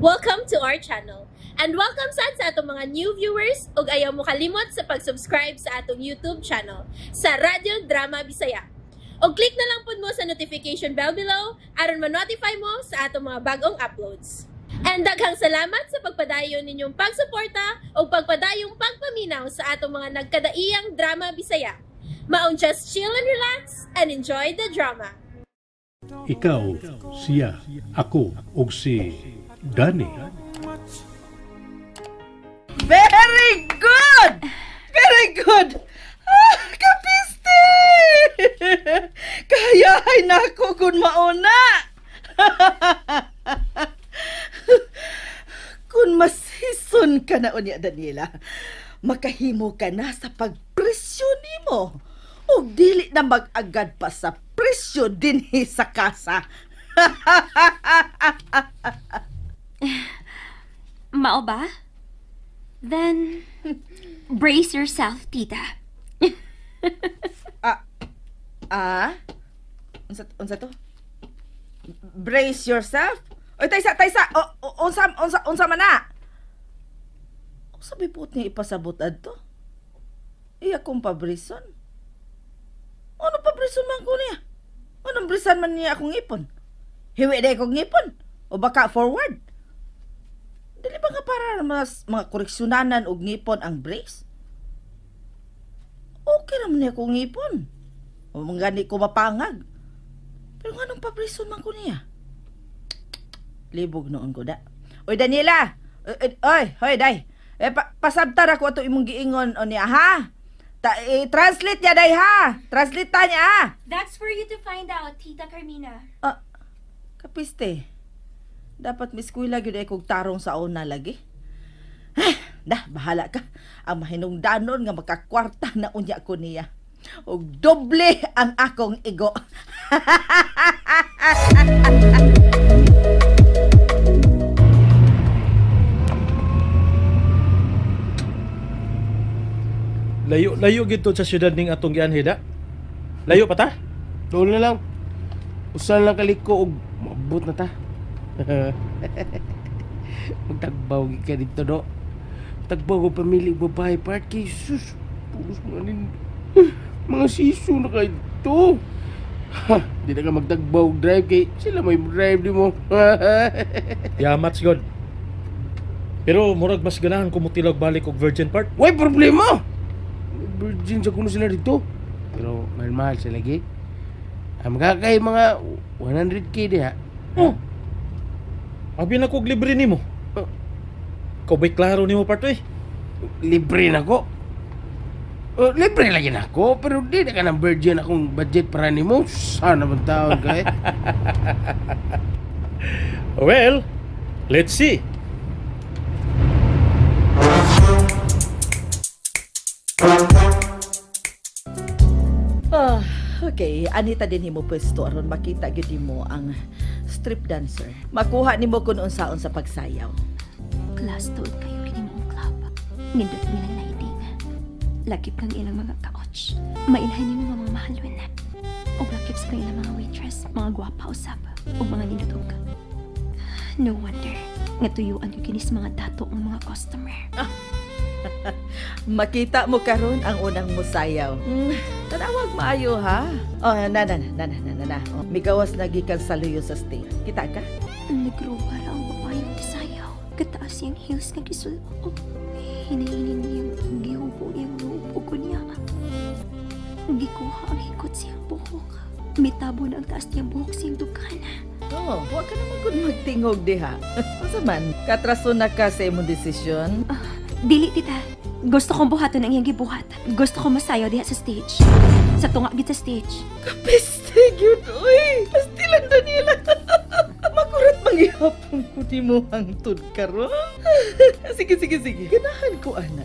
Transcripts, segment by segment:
Welcome to our channel. And welcome sad sa atong mga new viewers ug ayaw mo kalimot sa pag-subscribe sa atong YouTube channel sa Radyo Drama Bisaya. Og click na lang pud mo sa notification bell below aron ma-notify mo sa atong mga bagong uploads. And daghang salamat sa pagpadayon ninyong pagsuporta ug pagpadayong pagpaminaw sa atong mga nagkadaiyang drama Bisaya. Maong just chill and relax and enjoy the drama. Ikaw, siya, ako, ug si Danny. Very good! Very good! Ah, kapiste! Kayahay na ako kung mauna! Kung masison ka na unya, Daniela, makahimo ka na sa pagpresyo nimo. O dili na mag-agad pa sa presyo dinhi sa kasa. Mao ba? Then, brace yourself, tita. Ah? Unsa to? Brace yourself? Oy, taysa, taysa! O, unsa man na? Unsa may puot niya ipasabot adto? Iya kong pabrison. Ano pabrison man ko niya? Anong brisan man niya akong ipon? Hiwi na akong ipon? O baka forward? Dili ba nga para mas mga koreksyonanan og ngipon ang brace? Okay naman niya akong ngipon. O mga gani ko mapangag. Pero nga nung pabrison man ko niya? Libog noon ko da. Oy, Daniela! Oy, hoy, day! Eh, pasabtar ako ato imong giingon o niya, ha? Translate niya, day, ha? Translate ta niya, ha? That's for you to find out, Tita Carmina. Ah, kapiste. Dapat miskwila gyud ay kog tarong sa una lagi. Ay, dah, bahala ka. Ang mahinungdanon nga makakwarta na unya ko niya. Og doble ang akong igo. Layo gid to sa syudad ning atong gianhi da. Layo pa ta? Doon na lang. Usa lang kaliko og maabot na ta. Magtagbaw gid ka dito do. Tagbaw og pamilya og babae part kay sus. Pulos mga nin mga siso na kay dito. Ha, di na ka magtagbaw og drive kay sila may drive di mo. Yamats god. Pero murag mas ganahan ko motilag balik og Virgin Park. Way problema. Virgin sa kuno sila dito. Pero mahal-mahal sila lagi. Ang makakay mga 100K diha. Oh. Abi na kog libre nimo. Oh. Ikaw ba'y klaro nimo part eh? Libre na ko. Oh, libre lagi na ko, pero di na ka ng virgin akong budget para nimo. Sana man taon ka eh. Well, let's see. Ah, okay, anita din himo pwesto aron makita gyud nimo ang strip dancer. Makuha nimo kun unsaon sa pagsayaw. Class tuod kayo kini maong club. Nindot nilang lighting. Lakip kang ilang mga couch. Mailhan nimo nga mga mahalon. Og lakip sa ilang mga waitress, mga gwapa usab ug mga nindot og. No wonder nga tuyuan gyud kini sa mga dato ang mga customer. Makita mo karon ang unang musayaw. Tanawag maayo ha. Oh, na na na na na na. Oh, migawas na gikan sa luyo sa stage. Kita ka? Nagruba ra ang babae ng sayaw. Kataas iyang heels nga gisulbo. Hinahinin niyang gihubo iyang loob ko niya. Gikuha ang hikot siyang buhok. Mitabo na ang taas niyang buhok siyang dughan. Oh, wa ka naman kun magtingog diha. Unsa man? Katraso na ka sa imong desisyon? Dili, tita. Gusto kong buhaton ang iyang gibuhat. Gusto kong masayaw diha sa stage. Sa tunga gid sa stage. Kapiste gyud oy. Pastilan Daniela. Makurat manghihapon ko nimo hangtod karon. Sige, sige, sige. Ganahan ko ana.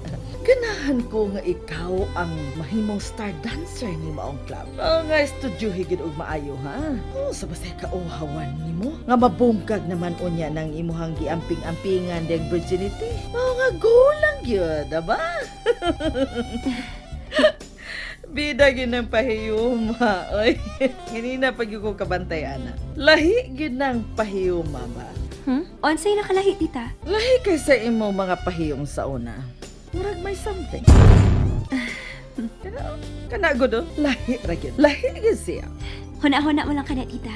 Ganahan ko nga ikaw ang mahimong star dancer ni maong club. Oh, nga studio higid og maayo ha. Oh, sa basay kauhawan nimo nga mabungkag naman unya nang imuhang giamping-ampingan diyang virginity. Mao nga go lang gyud, aba? Bida gyud ng pahiyuma. Oy, ganina pag ko kabantay ana. Lahi gyud ng pahiyuma ba? Hmm? Unsay nakalahi, tita? Lahi kay sa imo mga pahiyong sa una. Murag may something. Kana gud, lahi ra gyud. Lahi gyud siya. Huna-huna mo lang kana, tita.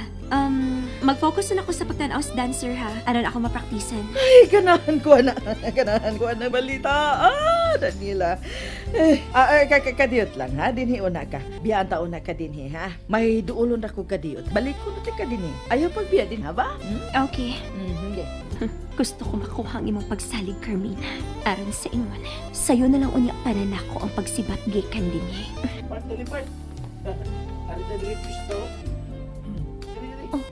Mag-focus na ako sa pagtan-aw sa dancer, ha? Aron ako mapraktisan. Ay, ganahan ko na. Ganahan ko na balita. Ah, Daniela. Eh, kadiyot lang, ha? Dinhi una ka. Biyaan ta una ka dinhi, ha? May duulon ako kadiyot. Balik ko na ka dinhi. Ayaw pagbiya din, ha ba? Hmm? Okay. Mm-hmm. Gusto ko makuha ang imong pagsalig, Carmina. Aron sa ingon. Sayo na lang unya pananako ang pagsibat gikan dinhi. Part, dali, part. Arita diri pisto. Oh,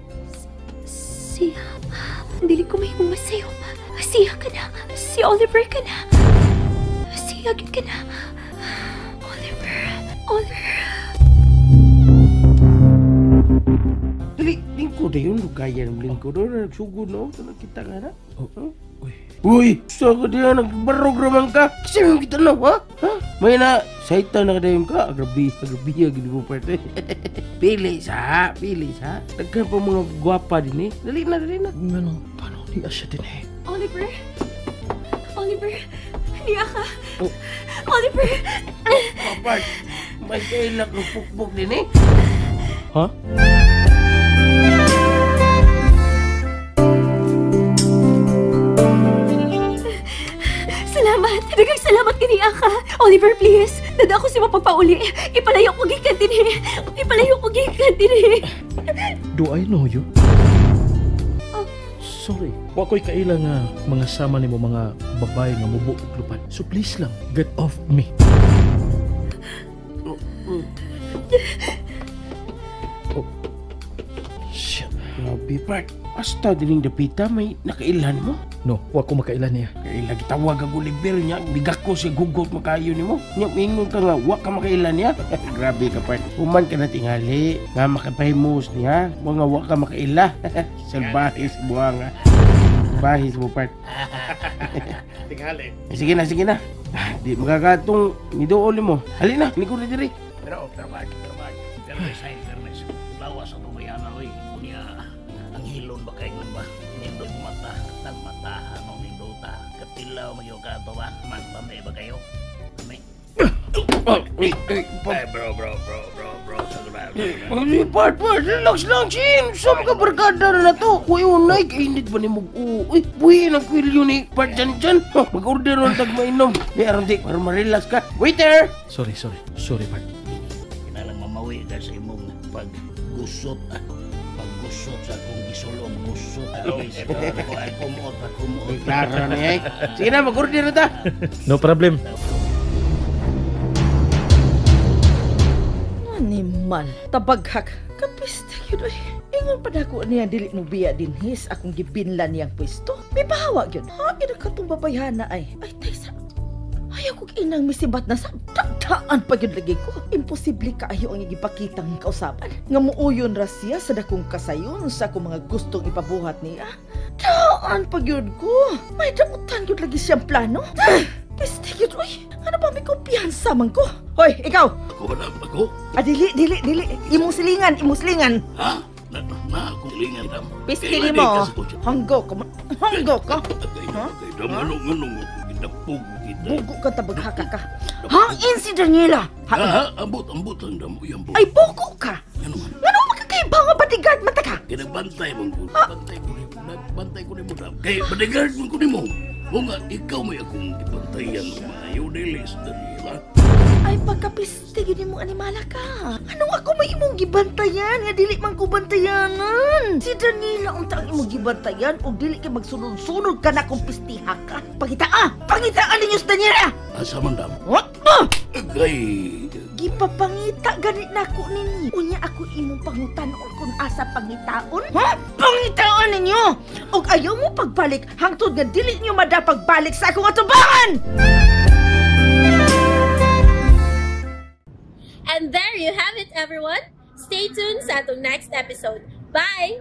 siya. Dili ko mahimong masayop. Siya ka na. Si Oliver ka na. Siya gyud ka na. Oliver. Oliver. Dili, lingkod na yun. Lugayan ng lingkod. Nagsugod no. Kita ka na. Oh. Uy. Uy! Sa ka diyan, nagbarog raman ka. Kasi yung kita na, ha? Ha? May na, saita na kadayon ka. Agrabi, agrabi, gini mo parte. Pili sa, pili sa. Daghan pa mga gwapa din eh. Dali na, dali na. Ano, paano niya siya din eh? Oliver? Oliver? Niya ka? Oh. Oliver! Papart, may kailak ng pukpuk din eh. Ha? Salamat! Daghang salamat kaniya ka! Oliver, please! Dada ako si mapagpauli. Ipalayo ko gikan dinhi. Ipalayo ko gikan dinhi. Do I know you? Oh. Sorry. Wa ko'y kaila nga mga sama nimo mga babae nga mubo og lupad. So please lang, get off me. Oh. Shit. Grabe, part. Hasta dining dapita, may nakailan mo? No, wa ko makailan niya. Kaya lagi tawag ang Oliver niya, bigak ko siya gugot makayo nimo. Niya, mingon ka nga, wa ka makailan niya. Grabe ka, part. Human ka na tingali, nga makapahimos niya, mga wa ka makaila. Salbahis buwang, ha. Salbahis mo, part. Tingali. Sige na, sige na. Di makakatong nidool mo. Halina, lingkod na diri. Pero, trabag, trabag. Permis, ay, permis. Lawas sa tumayanan, oy. Kunya, ang hilon ba kayo ba? Nindot mata, nagmata, ano nindota. Katilaw, magyukato ba? Magpamay ba kayo? May... Ay, bro, bro, bro, bro, bro. Ay, part, part, relax lang, Chin. Saan ka barkada na to? Kuya, unay, kainit ba ni mag-u? Uy, buhi ng kwilyo ni part dyan dyan. Mag-order ng tagmainom. Di, aron di, para ma-relax ka. Waiter! Sorry, sorry. Sorry, part. Kinalang mamawi ka sa imong paggusot. Paggusot sa akong gisulong gusot. Ay, kumuot, kumuot. Klaro na eh. Sige na, mag-order na ta. No problem. Animal, tabaghak, kapiste yun ay. Ingon pa dako niya dili mo biya din his akong gibinla niyang pwesto. May bahawa yun. Ha, ina katong babayhana ay. Ay, taysa. Ayaw kong inang misibat na sa daan pa yun lagi ko. Imposible kaayo ang igipakitang kausaban. Nga muuyon ra siya sa dakong kasayon sa akong mga gustong ipabuhat niya. Daan pa yun ko. May damutan yun lagi siyang plano. Piste yun, uy. Ano ba may kumpiyansa man ko? Hoy, ikaw! Ako ba na? Ako? Ah, dili, dili, dili. Imong silingan, imong silingan. Ha? Na, akong silingan, dam. Piste mo. Hanggo ka. Hanggo ka. Ha? Dam, anong, anong, ginapog kita. Bugo ka, tabaghaka ka. Hangin si Daniela! Ha, ambot, ambot lang, dam. Uy, ambot. Ay, bugo ka! Ano man? Ano makakaiba nga bodyguard man ta ka? Kinagbantay man ko. Bantay ko ni mo. Bantay ko ni mo, dam. Kay bodyguard man ko ni mo. O nga, ikaw may akong ibantayan. Maayo dili si Daniela. Ay, pagkapiste, yun imong animala ka. Anong ako may imong gibantayan? Nga dili man ko bantayanan. Si Daniela, unta ang imong gibantayan o dili kay magsunod-sunod ka na kung pistiha ka. Pangitaa! Pangitaan ninyo si Daniela! Asa man, dam? What? Ah! Agay! Gipapangita ganit na ako ninyo. Unya ako imong pangutanon kung asa pangitaon. Ha? Pangitaan ninyo! Og ayaw mo pagbalik hangtod nga dili niyo madapagbalik sa akong atubangan! And there you have it, everyone. Stay tuned sa atong next episode. Bye!